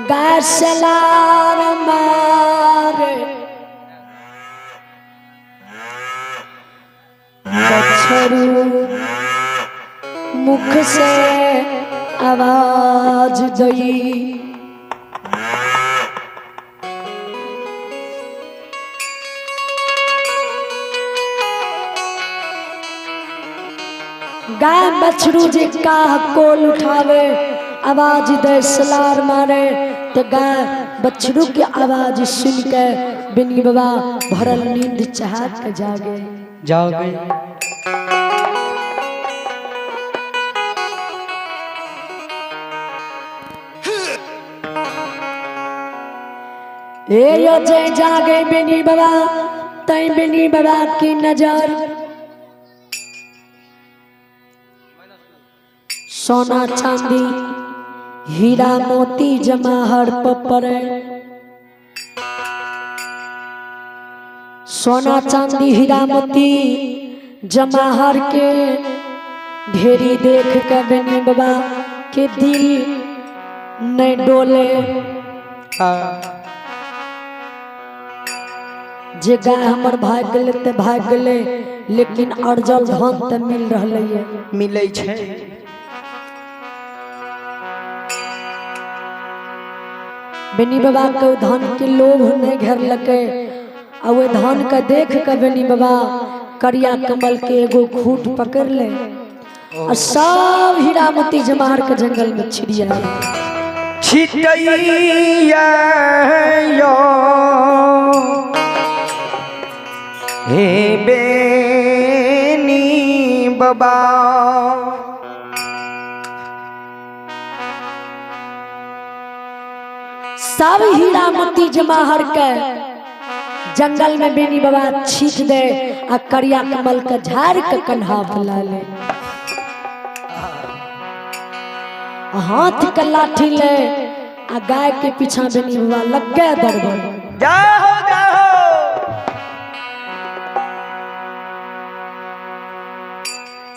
गाय सलार मारे बछरू मुख से आवाज दई। गाय बछरू जे काह कोल उठावे आवाज दे सलार मारे, तो गाय बछरू के आवाज सुन के बिनी बाबा भरल नींद चाह के जागे जागे। ए यो जय जागे बिनी बाबा तई बिनी बाबा की नजर सोना चांदी हीरा मोती जमाहर पर पड़े। सोना चांदी हीरा मोती जमाहर के ढेरी देख के बिनी बाबा के दिल नहीं डोले। जे गाय हमर भाग गेलै ते भाग गेलै, लेकिन अर्जल धन ते मिल रहलै है, मिलै छै। बेनी बाबा के धन के लोभ नहीं घेरलकै, आ ओहि धन के देख के बेनी बाबा करिया कमल के एगो खूट पकड़ ले आ सब हीरा मोती जमार के जंगल में छिड़िया छिटैया यो हे बेनी बाबा। सब हीरा मोती जमाहर के जंगल में बेनी बाबा छीट दे आ करिया कमल के झाड़ के कन्हा फैला ले, हाथ के लाठी ले आ गाय के पीछा बेनी बाबा लग गया दरबार। जाओ जाओ।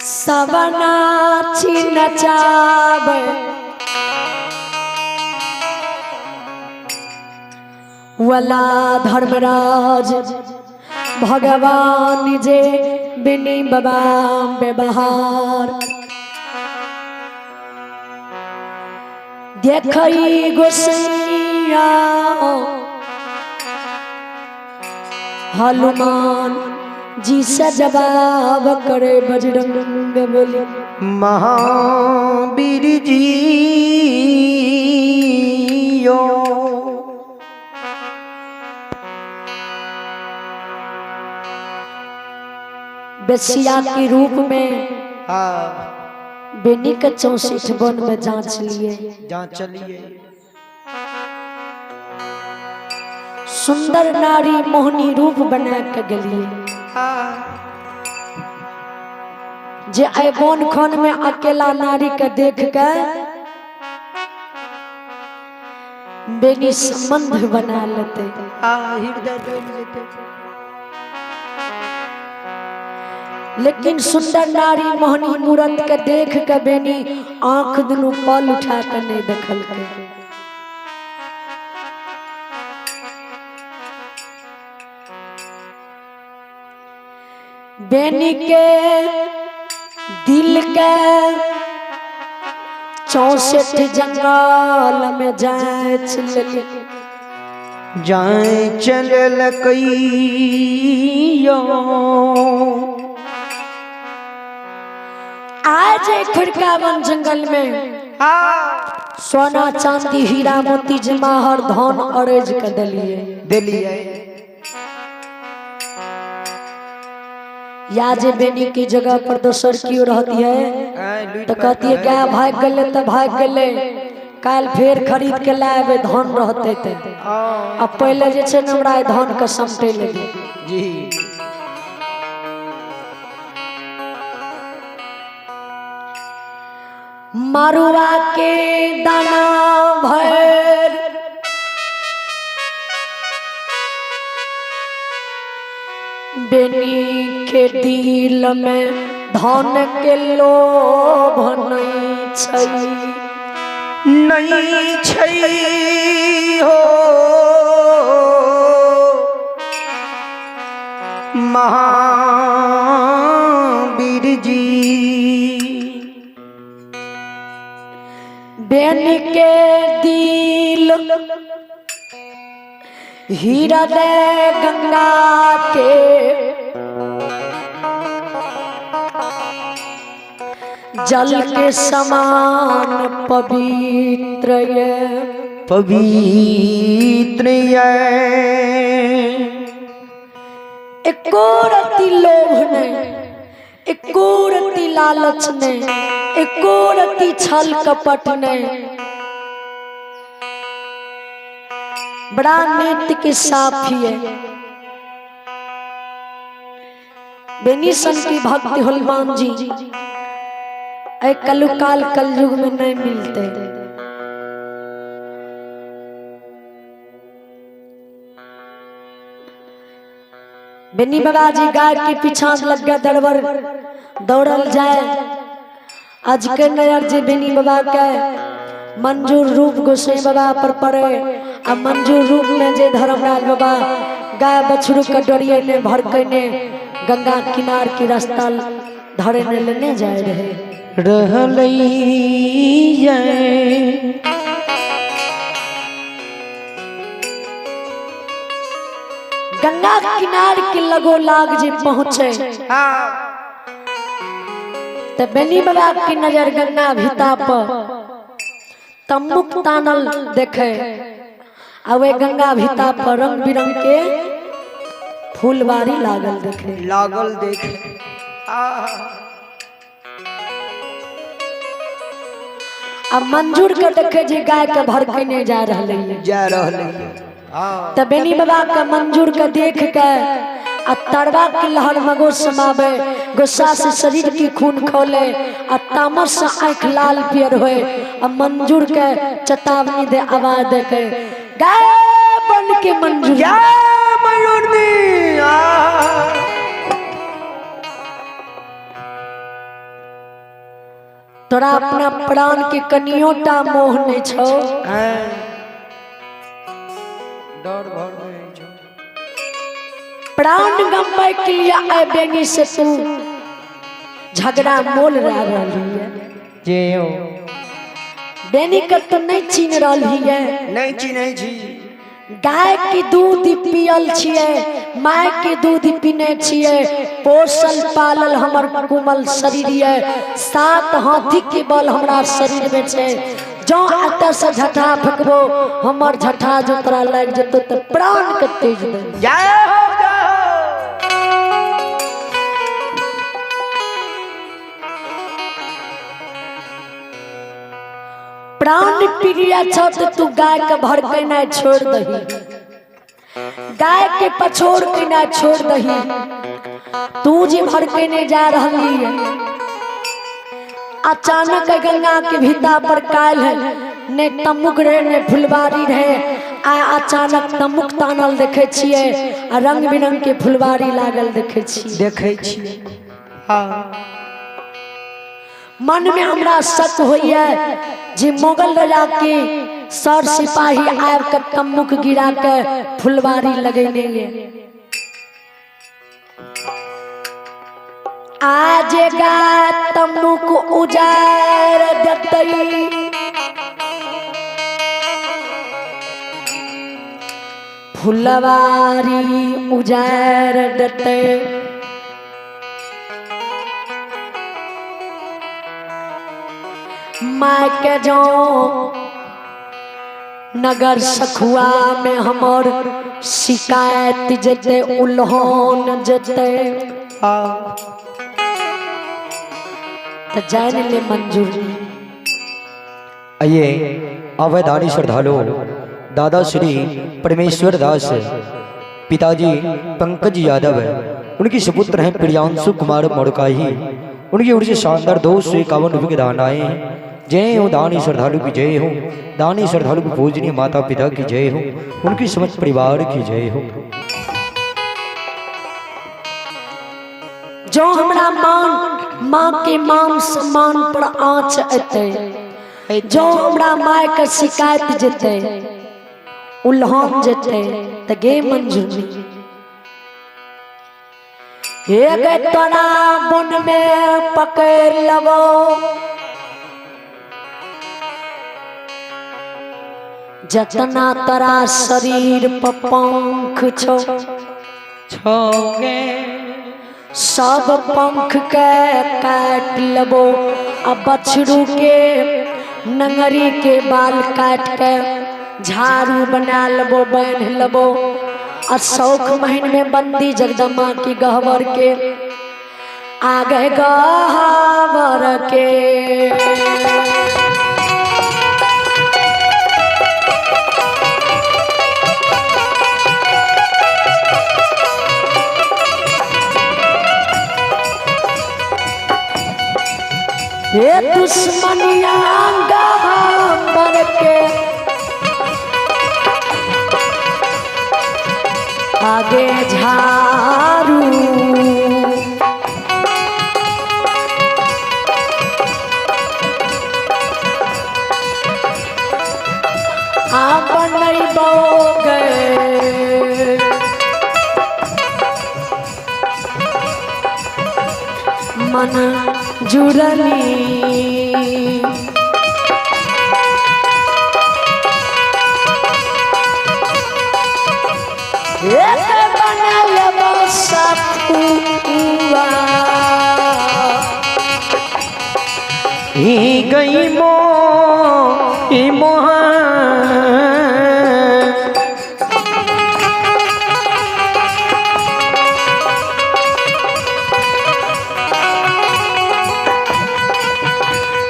सवना छी नचावे वला धर्मराज भगवान जे बिनी बाबा व्यवहार देखई गोसैया हनुमान जी से जवाब करे बजरंग बोली महावीर जी यो। बेसिया के रूप में बेनी के 64 वन में जांच लिए, जांच लिए। सुंदर नारी मोहनी रूप बना के गलिए जे आई वन खन में अकेला नारी के देख के बेनी संबंध बना लेते, हृदय डोल जेते। लेकिन सुंदर नारी मोहनी मूरत के देख के बेनी आंख दुनू पल उठा के नहीं देखल के। बेनी के दिल के 64 जंगल में जाए चलली, जाए चललकैयो। आज खड़कावन जंगल में सोना चांदी हीरा मोती जमाहर धन अरेज के दिलिए दिलिए। या जे बेनी की जगह पर दोसर क्यों रहती है तो कहती है क्या भाग गले तो भाग गले, काल फेर खरीद के लाए धन रहते थे। अब पहले जे छै ने हमरा धन के समटे लगे जी। मरुआ के दाना भर बेनी के दिल में धन के लोभ नहीं छै, नहीं नहीं छै हो महावीर जी। बेन के दिल हीरा दे गंगा के जल के समान पवित्र ये पवित्र ये। एको रति लोभ नहीं, एको रति लालच नहीं, एको रति छल कपट नहीं। बड़ा नेत के साफी है बेनी सन की भक्ति हनुमान जी ऐ कलुकाल कलयुग में नहीं मिलते। बेनी बाबा जी गाय के पीछा लग गया दरबर दौड़ल जाए। आज के नयर जे बेनी बाबा के मंजूर रूप गोसाई बाबा पर पड़े आ मंजूर रूप में जे धर्मराज बाबा गाय बछरू के डरिए ने भड़के ने गंगा किनार के रास्ता धरे ने लेने जाए रहे रहलै। गंगा किनार के लगो लाग जे पहुंचे तो बेनी बाबा की नजर गंगा भीता पर तमुक तानल देखे आ वे गंगा भीता पर रंग बिरंग के फूलबारी लागल देखे लागल देखे। आ मंजूर के देखे जे गाय के भड़कने जा रहले जा रहले। त बेनी बाबा के मंजूर के देख के आ तरवा के लहर मगो समावे, गुस्सा से शरीर की खून खोले आ तामस से आंख लाल पियर होए आ मंजूर के चेतावनी दे आवाज दे के गाय बन के मंजूर जय मयूरनी। तोरा अपना प्राण के कनियोटा मोह नहीं छो। डर भर नहीं छो। प्राण गंवाए के लिए आए बेनी से तू झगड़ा मोल रह रही है। जे हो बेनी के तो नहीं चीन रही है। नहीं चिन्है छी। गाय के दूध पियल छिए, माय के दूध पीने छिए, पोसल पालल हमर कोमल शरीर ये, 7 हाथी के बल हमरा शरीर में छे। जो एतऽ से झठा फेंकबो हमर झठा जो तोरा लागि जेतौ तऽ प्राण के तेज दे। जय हो जय हो। प्राण प्रिय छौ तऽ तू गाय के भड़केनाइ छोड़ दही, गाय के पछोड़ केनाइ छोड़ दही। तू जे भड़केने जा रहली है अचानक गंगा के भीता पर कायल है ने तमुक रहे ने फुलवारी रहे आ अचानक तमुक तानल देखे छिए आ रंग बिरंग के फुलवारी लागल देखे छिए देखे छिए। हाँ मन में हमरा शक होइए जे मुगल राजा के सर सिपाही आबि के तमुक गिरा के फुलवारी लगेने ये। आज गा तमुक उजार देतई फुलवारी उजार देतई। माय के जो नगर सखुआ में हमर शिकायत जते उल्होन जते तो जान ले मंजूर। आइए अवैधानी श्रद्धालु दादा श्री परमेश्वर दास पिताजी पंकज यादव उनकी सुपुत्र हैं प्रियांशु कुमार मोड़काही उनकी ओर से शानदार 251 रुपये के दान आए हैं। जय हो दानी श्रद्धालु की जय हो, दानी श्रद्धालु की पूजनीय माता पिता की जय हो, उनकी समस्त परिवार की जय हो। जो हमरा मान माँ के मान सम्मान पर आँच एतै, जो हमरा माय के शिकायत जेतै, उल्हान जेतै त गे मंजूरी हे गे तोरा बन में पकड़ लबो। जतना तोरा शरीर पर पंख छो छोगे सब पंख के काट लबो आ बछरू के नंगरी के बाल काट के झाड़ू बना लबो, बांध लबो। आ शौक महीन में बंदी जगदम्बा की गहवर के आगे गहवर के ये दुश्मनिया गहवर के आगे झाड़ू आप नहीं गए मन जुड़नी। एक बनल सखुआ ही गई मो ई मोहन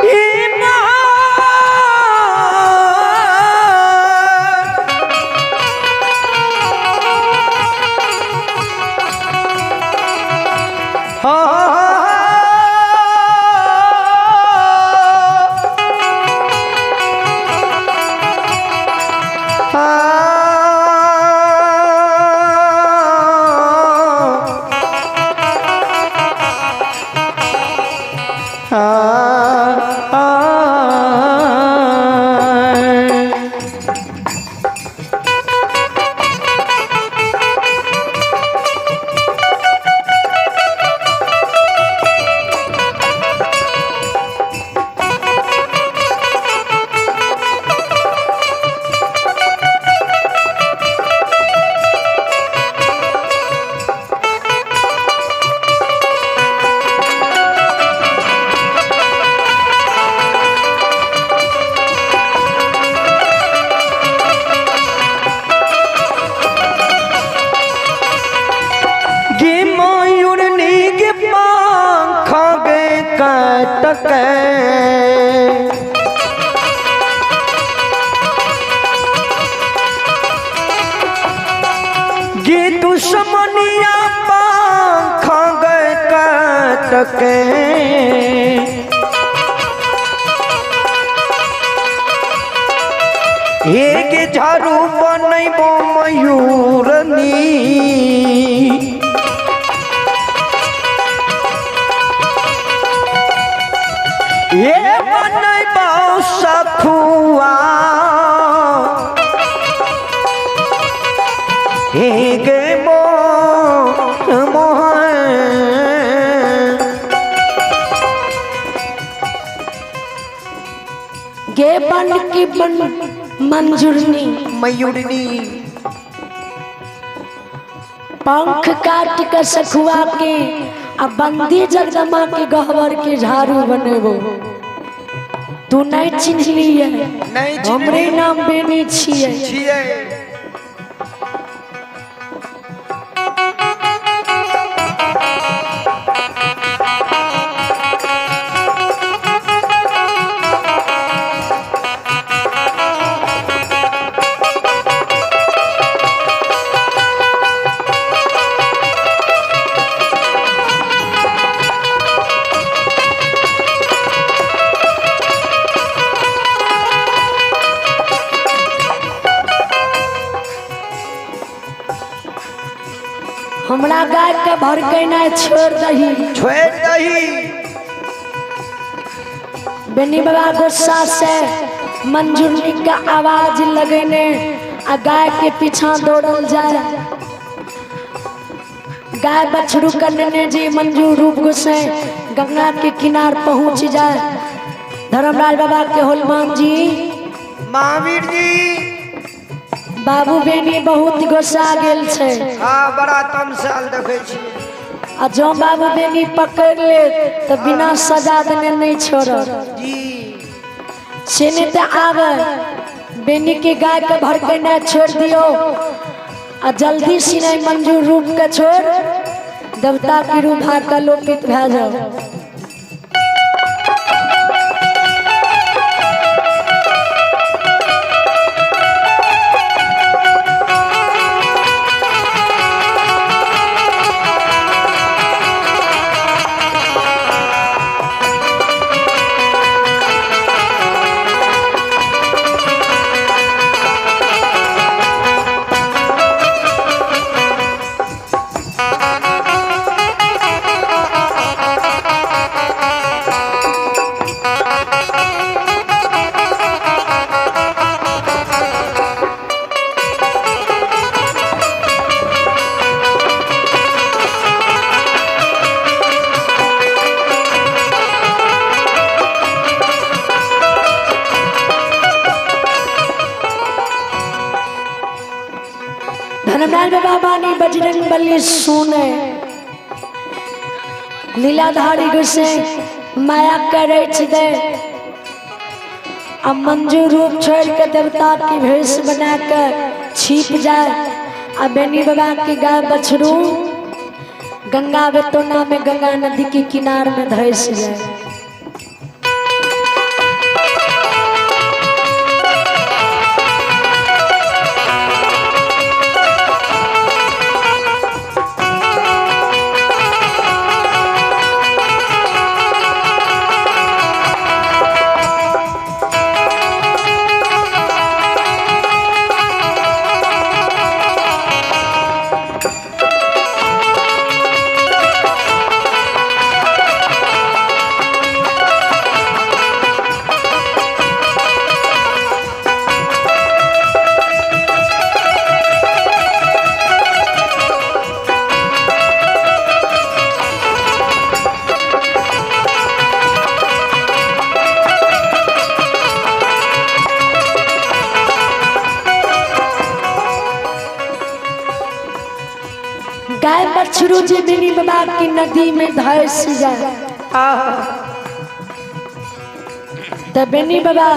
ई मोहन गे मयूरनी गे पंख गे कटके गे दुश्मनिया पंख गे कटके एक झाड़ू बनैबो मयूरनी ये बनैबो सखुआ हे गे मो मोहन गे बन की बन मंजूरनी मयूरनी पंख काट के सखुआ के आ बंदी जगदम्बा के गहवर के झाड़ू बनेबो। तू नहीं चिन्हलिए नहीं हमरे नाम बेनी छिए। छियै हमरा गाय के भड़केनाइ छोड़ दही। छोड़ दही। बेनी बाबा गुस्सा से मंजूरनी का आवाज लगेने आ गाय के पीछा दौड़ल जाए। गाय बछरू करने जी मंजूर रूप गोसाई गंगा के किनार पहुंच जाए। धर्मराज बाबा के हनुमान जी महावीर जी बाबू बेनी बहुत गुस्सा गेल छै। हाँ बड़ा तमसाल देखे छी। आ जो बाबू बेनी पकड़ ले तो बिना सजा देने नहीं छोड़त जी। से नहीं तो आवे बेनी के गाय के भड़केना छोड़ दियो आ जल्दी से नहीं मंजूर रूप के छोड़ देवता के रूप का लोपित भए जाओ। धर्मराज बाबा बानी बजरंग बली सुने लीलाधारी गोसाई माया करे दे आ मंजू रूप छोड़ के देवता की भेष बना के छिप जाए आ बेनी बाबा के गाय बछरू गंगा बेतौना में गंगा नदी के किनार में धस जाए। गाय बछरू जी बेनी बाबा की नदी में धस जाए तो बेनी बाबा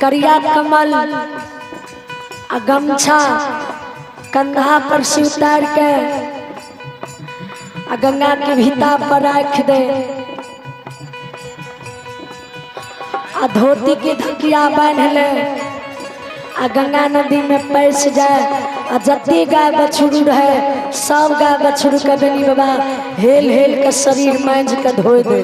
करिया कमल आ गमछा कंधा पर से उतार के आ गंगा के भीता पर रख दे आ धोती के धकिया बांध ले आ गंगा नदी में पैस जाए आ जते गाय बछरू रहे सब गाय बछरू के बेनी बाबा हेल हेल के शरीर मांझ के धो दे।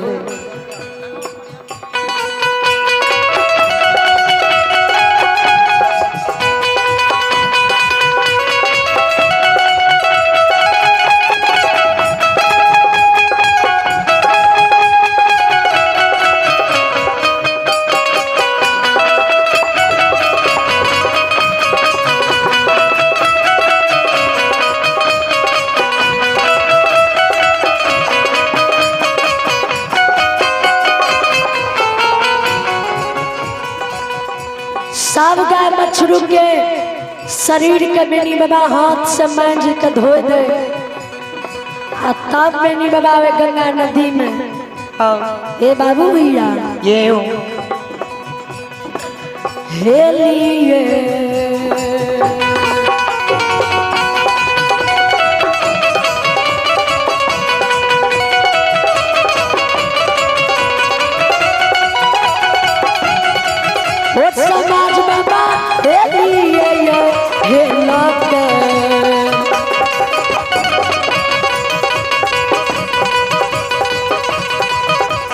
सब गाय बछरू के शरीर के बेनी बाबा हाथ से मांझ के धो दे आ तब बेनी बाबा वे गंगा नदी में। हे बाबू भैया ये हे लिए ओ समाज बाबा हे लिए ये हे लोक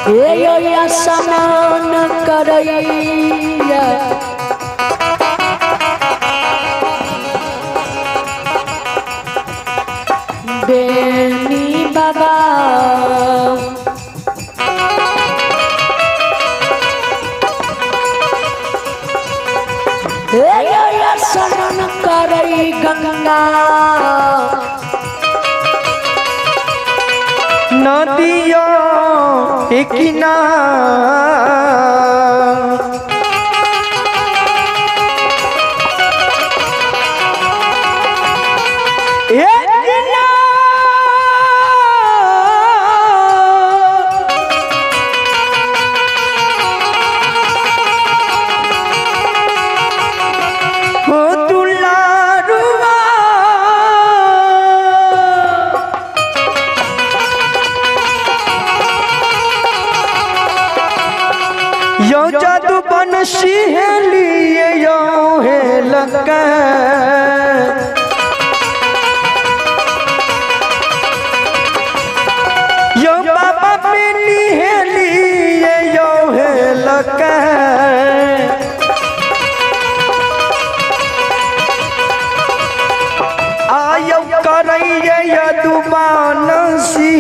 हे यो या समान करैया बेनी बाबा। करई गंगा। नदिया किनार यो जादू बनसी है लिए यो है लगा। यो बाबा मिली है लिए यो है लगा। आयो करैये यदु मानसी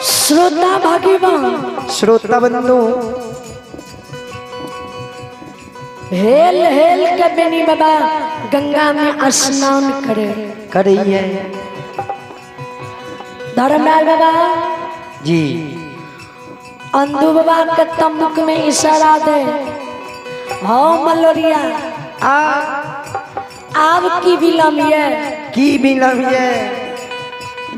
श्रोता भाग्यवान श्रोता बंधु हेल हेल के बेनी बाबा गंगा में स्नान करे करिए। धर्मलाल बाबा जी अंधु बाबा के तमुक में इशारा दे हो मलोरिया आ आब की विलम्ब ये की विलम्ब ये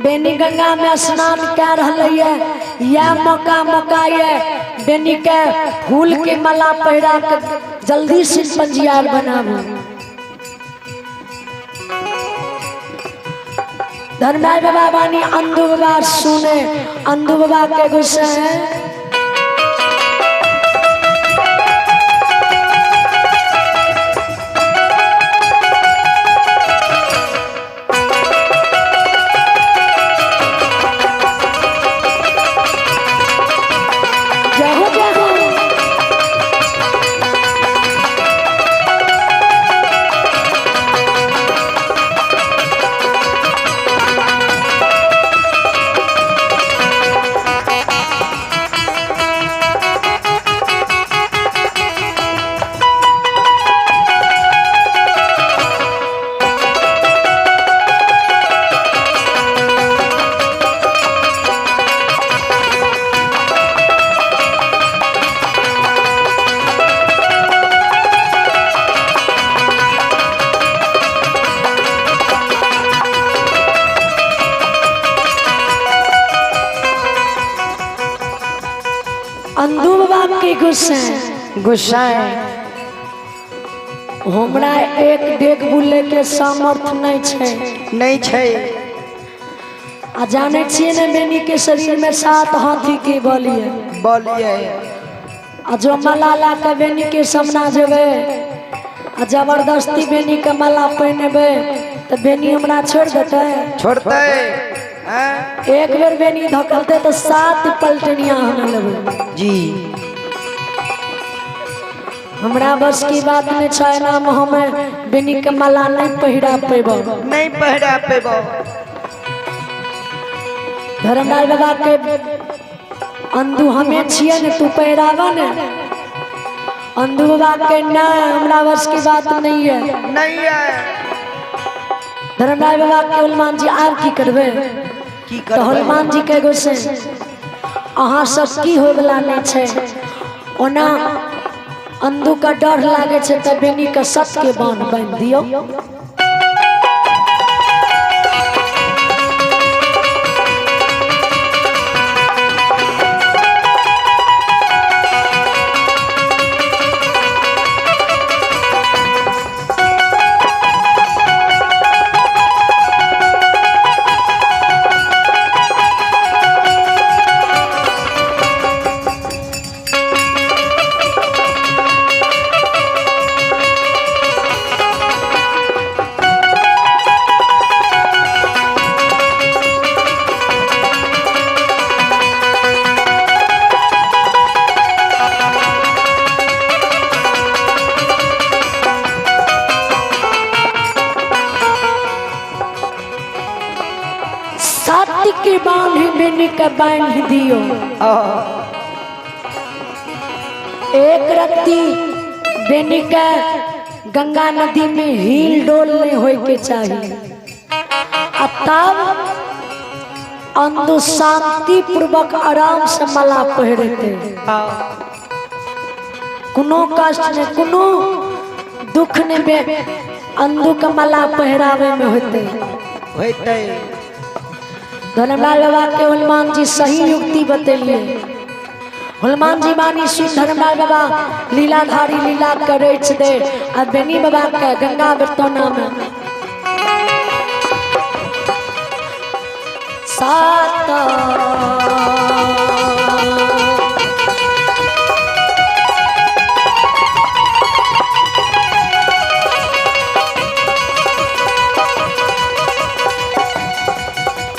बेनी गंगा में स्नान कर रहा है या मौका मौका ये बेनी के फूल के माला पहिरा के जल्दी से पंजियार बनाबू। धर्मराज बाबा बानी अंधु बाबा सुने अंधु बाबा के गुस्से है। अंधु बाबा के गुस्सा गुस्सा हमरा एक डेग बुले के सामर्थ्य नहीं छे नहीं छे। आ जाने छिए ने बेनी के शरीर में 7 हाथी के बलिए बलिए। आ जो माला ला के बेनी के सामना जेबे आ जबरदस्ती बेनी के माला पहनेबे तो बेनी हमरा छोड़ देते छोड़ते। एक बेर बेनी धकलते तो 7 पलटनिया हमें लेबे जी। हमरा बस की बात नहीं छै ना हमें बेनी के माला नहीं पहिरा पेबो नहीं पहिरा पेबो। धर्मराज बाबा के अंधु हमें छिए ने तू पहिरावा ने। अंधु बाबा के ना हमरा बस की बात नहीं है नहीं है। धर्मराज बाबा के हनुमान जी आब की करबे की तो हनुमान जी के गुस्से अहाँ सब की होय वाला नहीं छै। ओना अंधु का डर लागे छै त बेनी के सत के बांध बांध दियो। सात के बांध बेनी के बांध दियो। एक रत्ती बेनी के गंगा नदी में हिल डोल नहीं होए के चाहिए। तब अंदु शांति पूर्वक आराम से माला पहिरते, कोनो कष्ट नहीं कोनो दुख नहीं बे अंदु के माला पहिरावे में होते होते। धर्मलाल बाबा के हनुमान जी सही युक्ति बतेलिए। हनुमान जी मानी सुन धर्मलाल बाबा लीलाधारी लीला करे दे आ बेनी बाबा के गंगा बरतौना में सात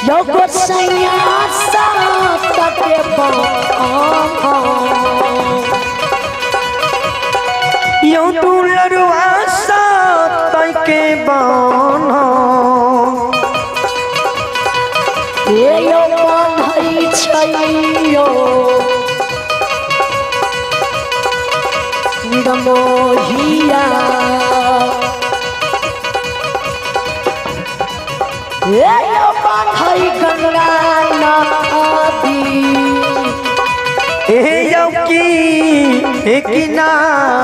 यो गोसैया सात के यो दुलरुआ सात के बान यो बान्है छै यो निरमोहिया यो बान्है गंगा नदी ए यो की किनार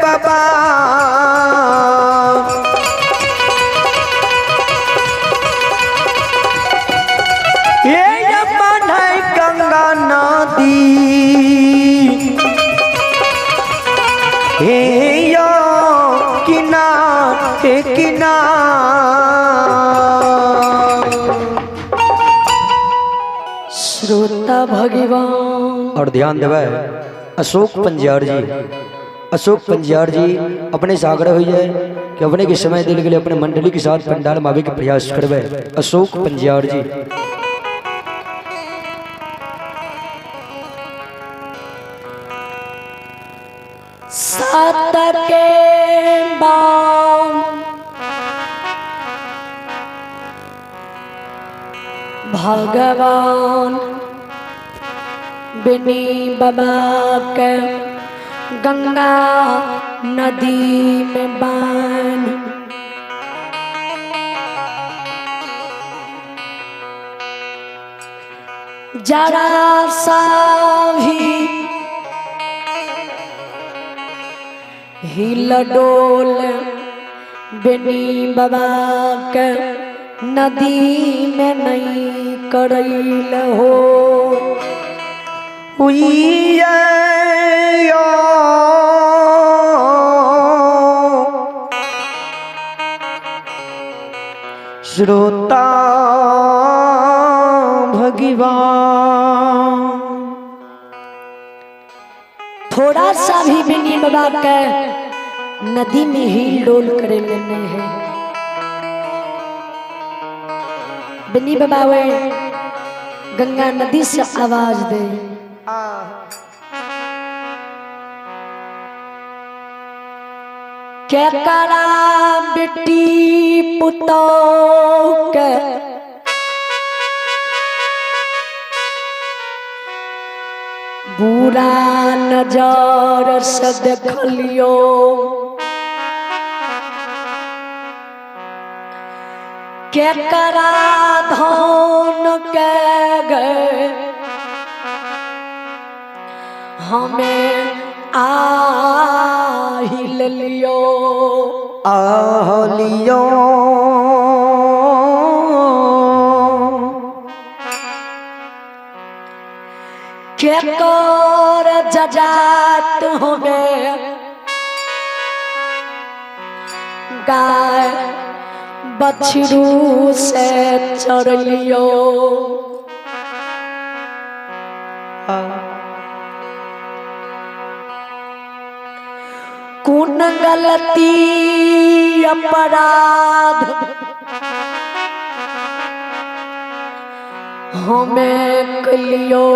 बाबा ये है गंगा नदी हे यो किनार किनार। श्रोता भगवान और ध्यान देवे अशोक पंजियार जी, अशोक पंजियार जी अपने से आग्रह हुई है कि अपने के समय दिल के लिए अपने मंडली के साथ पंडाल में आवे के प्रयास करवे। अशोक पंजियार जी सात के बाम भगवान बिनी बाबा के गंगा नदी में बान जरा सा भी हिल डोल बिनी बाबा के नदी में नहीं करैल हो। श्रोता भगवान थोड़ा सा भी बिनी बाबा के नदी में ही डोल करे लेने है। बिनी बाबा वे गंगा नदी से आवाज दे क्या करा बेटी पुतो के बुरा नजर से देख लियो। केकरा धन के गए हमें आहिल लियो। आह लियो। केकर जजात हमें गाय बछरू से चढ़ लियो। कौन गलती अपराध हमें कलियो।